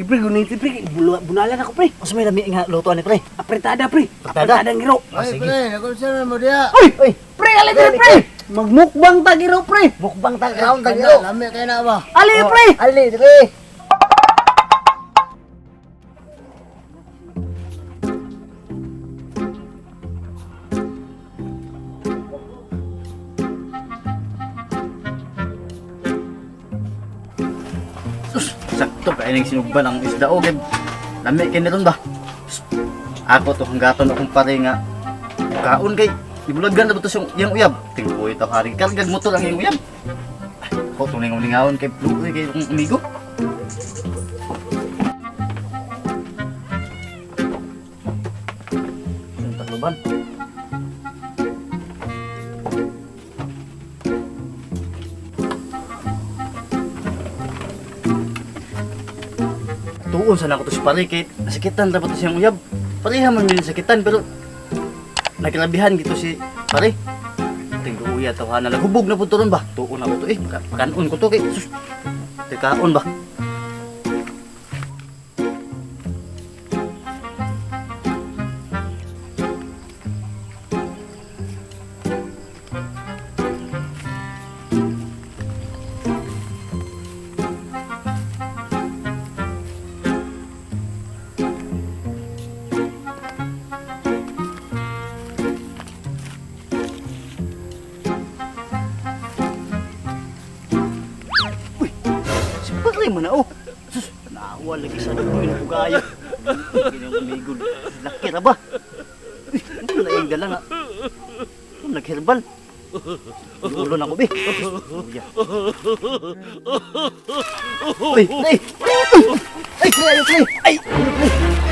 Si pre, guniti pre, bunalan ako pre. Unsa may lami nga luto ani pre? Apretada pre. Apretada? Apretada ang giro. Ah, Ay, sige. pre, nakunsa mo diya. Uy! Uy, Pre, ali pre, pre! Magmukbang ta giro pre. mukbang ta kaon ta giro. Lami kayo na ba? Ali pre! Ali pre. Sus, sakto pa ining sinugban ang isda o kay lami kay niron ba. Sus, ako to hanggaton akong pare nga kaon kay ibulagan na ba to siyang iyang uyab. Tingkoy to hari kargag motor ang iyang uyab. Ako to lingaw-lingawon kay luoy kay akong amigo. Yung Tacloban. Tuon sana ako to si pare kay nasakitan dapat to siyang uyab. Pareha man min sakitan pero naglabihan gito si pare. Tingguya to hana naghubog na pud to ron ba. Tuon ako to eh pakanon ko to kay sus. Tekaon ba. Si pare man na oh. Sus, naawa lagi sa dulo yung bugayo. Ginang amigo. Laki ra ba? Uy, ano na yung dala nga? Ano, nagherbal. Ulo na ko, be. Uy, Uy, pre! Ay, pre, ayo, pre! Ay, pre!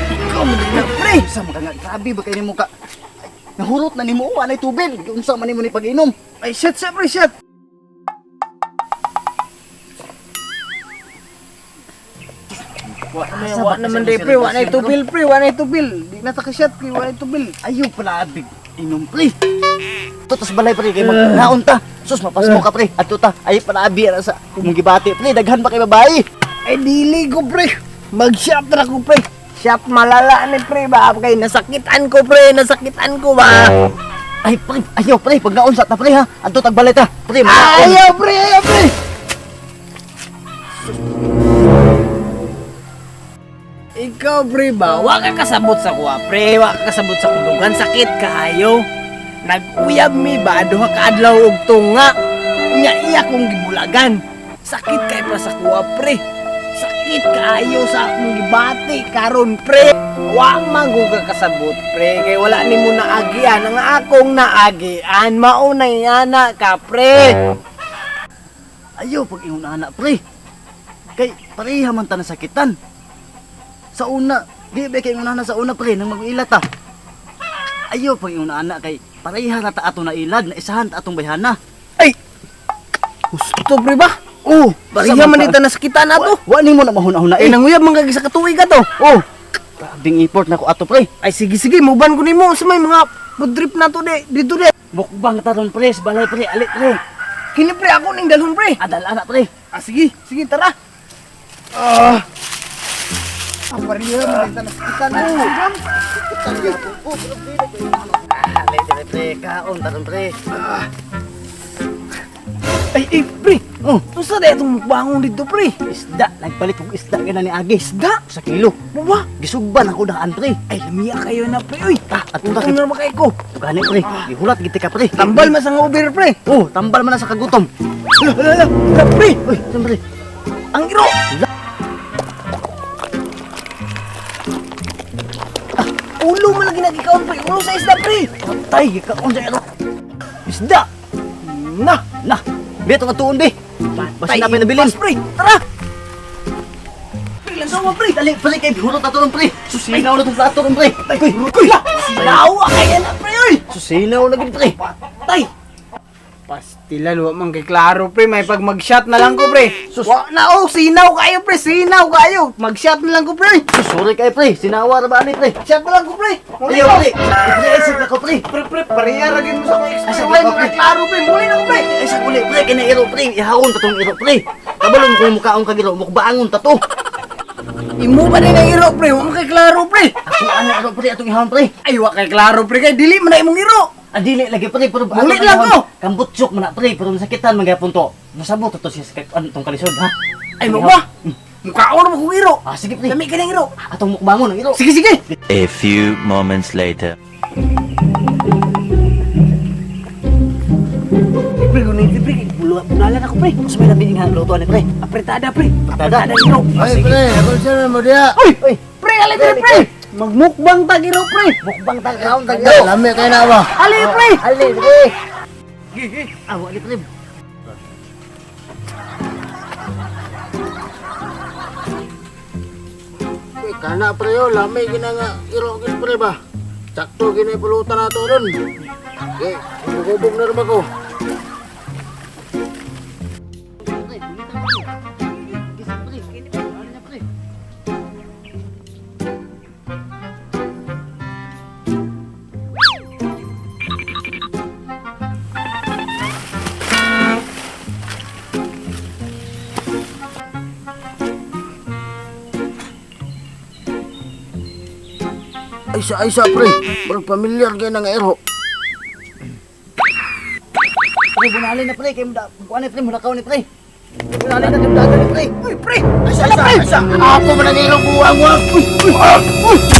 Ikaw man na, pre! Sa mga nga, grabe ba kayo mo ka? Ay, nahurot na nimo, anay tubig. Unsa man nimo ni pag-inom? Ay, shit, shit, pre, shit. Asa Wa ba naman kasi day pre, wa na ang itubil pre, wa na itubil. Di na ta ka-shot pre, wa na itubil. Ayaw pala, big inom, pre. Tutos balay, pre, kay magnaon ta. Sus, mapasmo ka, pre. Adto ta. Ay pala, abi, ana sa mong gibati, pre. Daghan ba kay babae? Ay dili ko pre. Mag-shot ra ko pre. Shot malala ni pre ba kay nasakitan ko pre, nasakitan ko ba. Ay, pre, ayaw, pre. Pagnaon sa ta, pre, ha. Adto tagbalay ta. Pre, magnaon. Ayaw pre, ayaw pre. Ikaw pre ba, wa ka kasabot sa kuha pre, wa ka kasabot sa kulugan, sakit kaayo. Nag-uyab mi ba duha ka adlaw og tunga. Nya iya kong gibulagan. Sakit kay pa sa kuha pre. Sakit kaayo sa akong gibati karon pre. Wa man ko ka kasabot pre kay wala nimo naagian ang akong naagian mao na yana ka pre. Ayaw pag ingon ana, pre. Kay pareha man ta nasakitan. Sa una, di ba kay ingon ana sa una, pre, nang mag-ila ta. Ayaw pag ingon ana kay pareha ra ta ato na ilad, na isahan ta atong bayhana. Ay! Gusto pre ba? Oh, Pareha man dito nasakitan ato. Wa nimo na mahuna-huna Eh eh. nanguyab man kag sa katuig ato. Oh, grabing import na ko ato, pre. Ay sige sige, muban ko nimo sa may mga food trip na to de dito de. Mukbang ta ron, pre, sa balay, pre, ali, pre. Kini pre ako ning dalhon pre. Adal ana, pre. Ah sige, sige tara. Ah. Ah, pareha man dito nasakitan ato. Ah, ali, pre, pre, kaon ta ron, pre. Ay, ay pre. Oh, Unsa day itong mukbangon dito pre? isda, nagpalit og isda kay ni Agi. Isda? Sa kilo. Buwa. Gisugban ako daan, pre. Ay lamiya kayo na pre. Uy, Ah, at punta Gutom kay na ba kay ko? Gani, pre. Gihulat gid ka, pre. Tambal man sa nga uber pre. Oh, tambal man na sa kagutom. Hala, hala, hala. Hala, pre. Uy, siyempre. Ang iro. Ah, ulo man lagi nagikaon pre. Ulo sa isda pre. Patay, gikaon sa ero. Isda. Na. Na, beto ka tuon, be. Basta na pinabilin. Pas, pre. Tara. Pre, lansaw mo pre. Dali, pre, kay bihurot ato ron, pre. Susinaw na tong plato ron, pre. Uy, Uy, sinawa kaya na pre oy. Susinaw na gid, pre. Patay. Pastilan, wa man kay klaro pre, may pag mag-shot na lang ko pre. Sus. Wa na oh, sinaw kayo pre, sinaw kayo. Mag-shot na lang ko pre. Sus, sorry kay pre. Sinawa ra ba ani, pre? Shot na lang ko pre. Muli Ayaw, ko. pre. Pre, ay sa ko, pre. Pre, pre, pareha ra gid mo sa akong Ay, ex. sa Pre, ko, pre, pre. klaro pre, muli na ko pre. Ay sa uli, pre, kay na iro, pre. Ihawon ta tong iro, pre. Kabalon kung mukaon kag iro, mukbaangon ta to. Imo ba ni nga iro, pre? Wa man kay klaro, pre. Ako ano iro pre atong ihawon pre. Ay, wa kay klaro, pre. Kay dili man na imong iro. Ah, dili lagi pre pero Muli lang ko. Kambutsok man na pre pero masakitan man gyapon to. Masabot to siya sa ano tong kalisod ha. Ay, mo ba? Mukhaon na mo kong iro. Ah, sige pre. Lami ka ng iro. Atong mukbangon ang iro. Sige, sige. A few moments later. Pre, gunin pre. Bunalan ako, pre. Mas may labi nga luto ani pre. Apretada, pre. Apretada. Apretada iro. Ay pre, unsa man mo diha? Uy! Uy! Pre, alay pre, pre! Magmukbang tag iro, pre. Mukbang tag kaon tag Ay, lami kay na ba? Ali, pre! Ali pre. Ah, wali pre. Uy, kana pre yo, lami gina nga iro gid pre ba. Sakto gina pulutan nato ron. Eh, hubog na rin ako. Ay sa ay sa pre, murag pamilyar kay na nga iro. Pre, bunalin na pre kay mo kuan ni pre, mulakaw ni pre. Bunalin na kay mo ni pre. Uy, pre! Ay sa ay sa, ay sa. Ako man ang iro buwang wang. Uy, uy, uy.